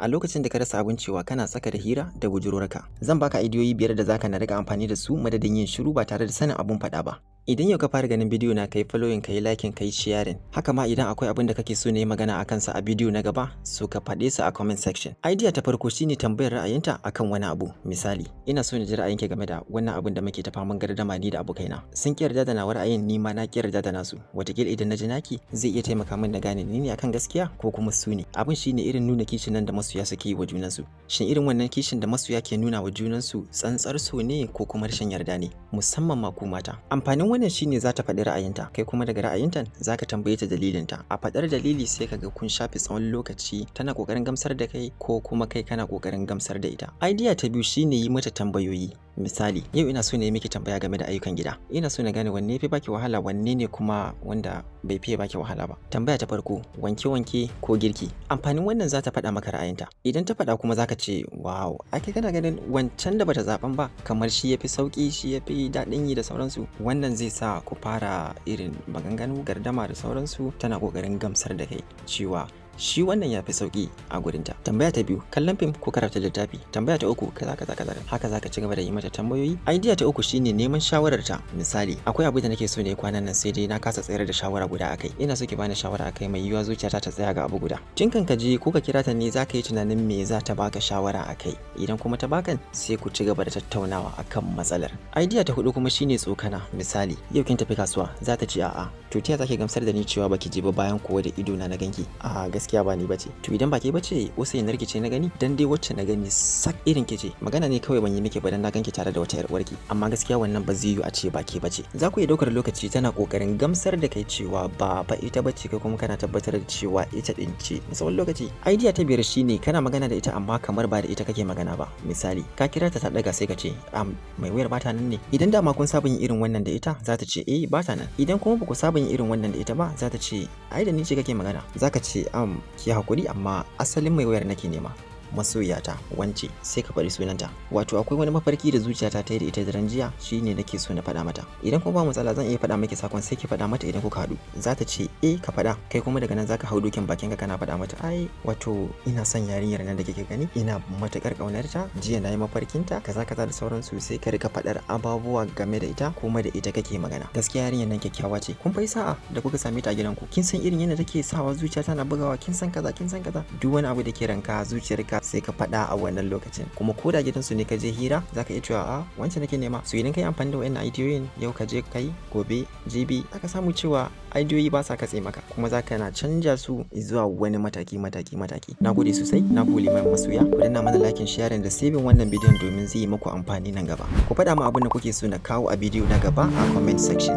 A lokacin da ka rasa abin cewa kana tsaka da hira da budurwarka, zan baka ideoyi 5 da zaka na riƙa amfani da su madadin yin shiru ba tare da sanin abun faɗa ba. Idan yau ka fara ganin bidiyo na, kai following, kai liking, kai sharing. Haka ma idan akwai abin da kake so na yi magana a kansa a bidiyo na gaba, so ka faɗe su a comment section. Idea ta farko shine tambayar ra'ayinta akan wani abu. Misali, ina so na ji ra'ayinki game da wannan abin da muke ta faman gardama ni da abokaina. Sun ƙi yarda da nawa ra'ayin, ni ma na ƙi yarda da nasu. Wataƙila idan na ji naki zai iya taimaka min na gane ni ne akan gaskiya ko kuma su ne. Abin shine irin nuna kishin nan da masoya suke yi wa junansu. Shin irin wannan kishin da masoya ke nuna wa junansu tsantsar so ne ko kuma rashin yarda ne? Musamman ma ku mata. Amfanin wannan shine za ta faɗi ra'ayinta, kai kuma daga ra'ayinta za ka tambaye ta dalilinta. A faɗar dalili sai ka ga kun shafe tsawon lokaci tana ƙoƙarin gamsar da kai ko kuma kai kana ƙoƙarin gamsar da ita. Idea ta biyu shine yi mata tambayoyi. Misali, yau ina so na yi miki tambaya game da ayyukan gida. Ina so na gane wanne fi baki wahala, wanne ne kuma wanda bai fiye baki wahala ba. Tambaya ta farko, wanke-wanke ko girki. Amfanin wannan, za ta faɗa maka ra'ayinta. Idan ta faɗa kuma zaka ce, "Wow, ai kai kana ganin wancan da bata zaɓan ba kamar shi yafi sauƙi, shi yafi daɗin yi," da sauransu. Wannan zai sa ku fara irin maganganu, gardama da sauransu, tana ƙoƙarin gamsar da kai cewa shi wannan ya fi sauƙi a gurinta. Tambaya ta biyu, kallon fim ko karanta littafi. Tambaya ta uku, kaza kaza kaza. Haka zaka ci gaba da yi mata tambayoyi. Idea ta uku shine neman shawararta. Misali, akwai abu da nake so ne kwanan nan, sai dai na kasa tsayar da shawara guda akai. Ina so ki bani shawara akai, mai yiwuwa zuciyata ta tsaya ga abu guda. Tun kan ka je ko ka kira ta ne zaka yi tunanin me za ta baka shawara akai. Idan kuma ta bakan, sai ku ci gaba da tattaunawa akan matsalar. Idea ta hudu kuma shine tsokana. Misali, yau kin tafi kasuwa, za ta ce a'a. To ta zaki gamsar da ni cewa baki je ba bayan kuwa da ido na na ganki? A gaskiya ba ni bace. To idan ba ke bace, Usainarki ce na gani? Dan dai wacce na gani sak irin ke ce. Magana ne kawai ban yi miki ba dan na ganki tare da wata yar uwarki. Amma gaskiya wannan ba zai yiwu a ce ba ke bace. Za ku iya daukar lokaci tana kokarin gamsar da kai cewa ba fa ita bace, kai kuma kana tabbatar da cewa ita din ce. Tsawon lokaci. Idea ta biyar shine kana magana da ita amma kamar ba da ita kake magana ba. Misali, ka kira ta, ta daga, sai ka ce, "Am, mai wayar bata nan ne?" Idan dama kun saba yin irin wannan da ita, za ta ce eh, bata nan. Idan kuma ba ku saba yin irin wannan da ita ba, za ta ce ai da ni ce kake magana. Za ka ce, "Am, ki hakuri, amma asalin mai wayar nake nema. Masoyata wance," sai ka faɗi sunanta. "Wato akwai wani mafarki da zuciyata ta yi da ita daren jiya, shine nake so na faɗa mata. Idan kuma ba matsala, zan iya faɗa miki sakon, sai ki faɗa mata idan kuka haɗu." Za ta ce eh, ka faɗa. Kai kuma daga nan zaka hau dokin bakinka kana faɗa mata, "Ai wato ina son yarinyar nan da kike gani, ina matuƙar ƙaunar ta, jiya na yi mafarkinta," kaza kaza da sauransu. Sai ka rika faɗar ababuwa game da ita kuma da ita kake magana. "Gaskiya yarinyar nan kyakkyawa ce, kun fa sa'a da kuka same ta a gidanku. Kin san irin yadda take sawa zuciya na bugawa, kin san kaza, kin san kaza." Duk wani abu da ke ranka, zuciyarka, sai ka faɗa a wannan lokacin. Kuma ko da gidansu ne ka je hira, zaka iya cewa, "A, wancan nake nema." So idan ka yi amfani da wayannan ideoyin, yau ka je kai, gobe, jibi, aka samu cewa ideoyi ba sa katse maka, kuma zaka na canja su zuwa wani mataki mataki mataki. Na gode sosai. Na gode mai masoya. Ku danna mana liking, sharing da saving wannan bidiyon domin zai yi muku amfani nan gaba. Ku faɗa mu abin da kuke so na kawo a bidiyo na gaba a comment section.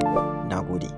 Na gode.